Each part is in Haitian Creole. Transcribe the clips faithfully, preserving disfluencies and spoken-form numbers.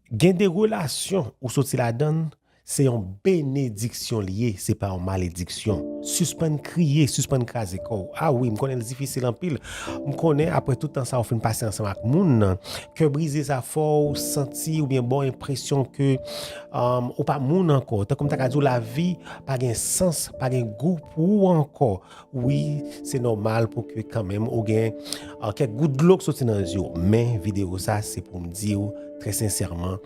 Gen de relasyon ou soti ladan l, se yon benediksyon li ye, se pa yon malediksyon. Sispann kriye, sispann kraze kò w. A wi, m konnen l difisil anpil. M konnen apre tout tan sa ou fin pase ansanm ak moun nan, kè brize sa fè w santi oubyen ba w enpresyon ke, um, ou pa moun ankò. Tankou m ta ka di w lavi pa gen sans, pa gen gou pou ou ankò. Wi, se nòmal pou ke kanmenm ou gen, uh, kèk gout dlo k soti nan zye w. Men videyo sa se pou m di w trè sensèman,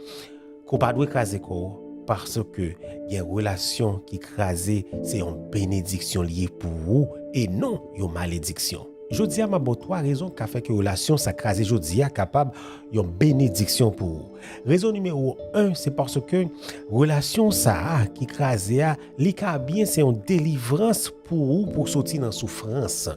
ke w pa dwe kraze kò w, paske gen relasyon ki kraze, se yon benediksyon li ye pou ou e non yon malediksyon. Jodi a, m ap ba w twa rezon k ka fè ke relasyon sa kraze jodi a kapab yon benediksyon pou ou. Rezon nimewo en, se paske relasyon sa a ki kraze a, li ka byen se yon delivrans pou ou, pou w soti nan soufrans.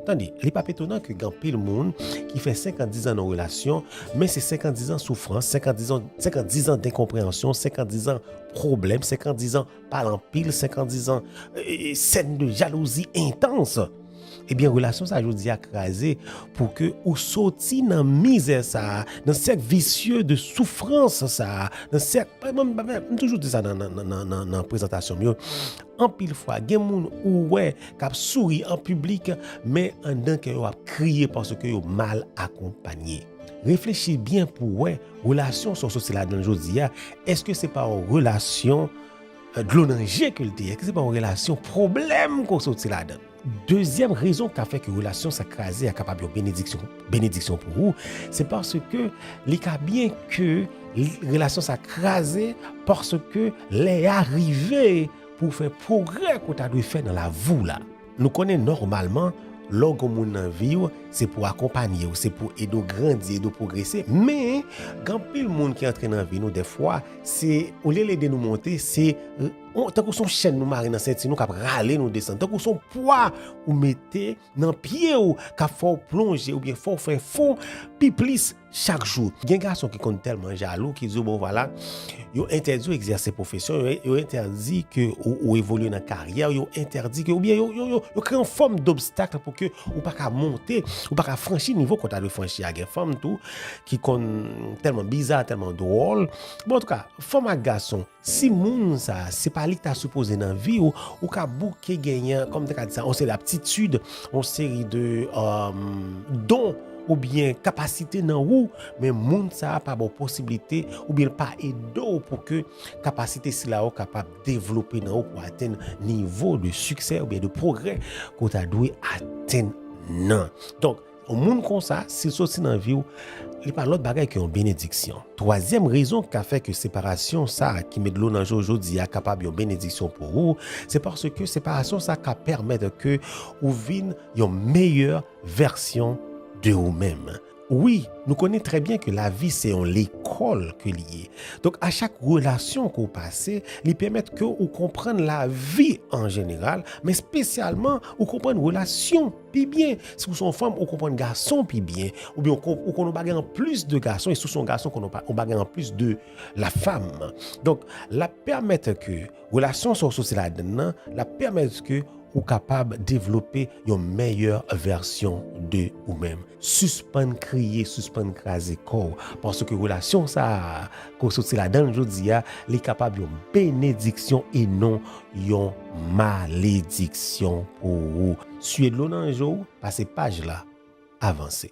Tande, li p ap etonan ke gen anpil moun ki fè senkant dizan nan relasyon, men se senkant dizan soufrans, senkant dizan, senkant dizan denkonpreyansyon, senkant dizan pwoblèm, senkant dizan pale anpil, senkant dizan, e, sèn de jalouzi entans. Ebyen, relasyon sa jodi a kraze pou ke ou soti nan mizè sa, nan sèk visye de soufrans sa, nan sèk, m, m, m, m toujou di sa nan, nan, nan, nan, nan, nan prezantasyon m yo. Anpil fwa, gen moun ou wè k ap souri an piblik, men anndan kè yo ap kriye paske yo mal akonpanye. Reflechi byen pou w wè relasyon sa w soti ladan l jodi a, èske se pa yon relasyon, eh, dlo nan je ke l te ye? Èske se pa yon relasyon pwoblèm ke w soti ladan l? Dezyèm rezon k ka fè ke relasyon sa kraze a kapab yon benediksyon, benediksyon pou ou, se paske li ka byen ke li, relasyon sa kraze, paske lè a rive pou w fè pwogrè ke w ta dwe fè nan lavi w la. Nou konnen nòmalman, lè w gen moun nan vi w, se pou akonpanye w, se pou ede w grandi, ede w pwogrese. Men, gen anpil moun ki antre nan vi nou, dèfwa, se, olye l ede nou monte, se, on, tankou se yon chèn nou mare nan senti nou k ap rale nou desann. Tankou se yon pwa ou mete nan pye w k ap fè w plonje oubyen fè w fè fon pi plis chak jou. Gen gason ki konn tèlman jalou ki di w, bon, vwala, yo entèdi w egzèse pwofesyon, yo, yo entèdi ke ou, ou evolye nan karyè, yo entèdi ke, oubyen yo, yo, yo, yo kreye yon fòm dobstak pou ke ou pa ka monte, ou pa ka franchi nivo ke w ta dwe franchi a. Gen fanm tou ki konn tèlman biza, tèlman dwòl. Bon, antouka, fanm ak gason, si moun sa, se pa li k ta sipoze nan vi w, ou ka bouke genyen, kòm te ka di sa, yon seri de aptitid, yon seri de, um, don oubyen kapasite nan ou, men moun sa pa ba w posiblite oubyen l pa ede w pou ke kapasite sila yo kapab devlope nan ou pou atenn nivo de siksè oubyen de pwogrè ke w ta dwe atenn nan. Donk, yon moun konsa, si l soti nan vi w, li pa lòt bagay ke yon benediksyon. Twazyèm rezon k ka fè ke separasyon sa a ki met dlo nan je w jodi a kapab yon benediksyon pou ou, se paske separasyon sa a ka pèmèt ke ou vin yon meyè vèsyon de ou menm. Wi, nou konnen trè byen ke lavi se yon lekòl ke li ye. Donk, a chak relasyon ke w pase, li pèmèt ke ou konprann lavi an jeneral, men espesyalman, ou konprann relasyon pi byen. Si w se yon fanm, ou konprann gason pi byen. Oubyen ou kon-, ou konn yon bagay anplis de gason, e si w se yon gason, ou konn yon pa-, yon bagay anplis de la femme. Donk, l ap pèmèt ke relasyon sa w soti ladan l nan, l ap pèmèt ke ou kapab devlope yon meyè vèsyon de ou menm. Sispann kriye, sispann kraze kò w, paske relasyon sa a ke w soti ladan l jodi a, li kapab yon benediksyon e non yon malediksyon pou ou. Siye dlo nan je w, pase paj la, avanse.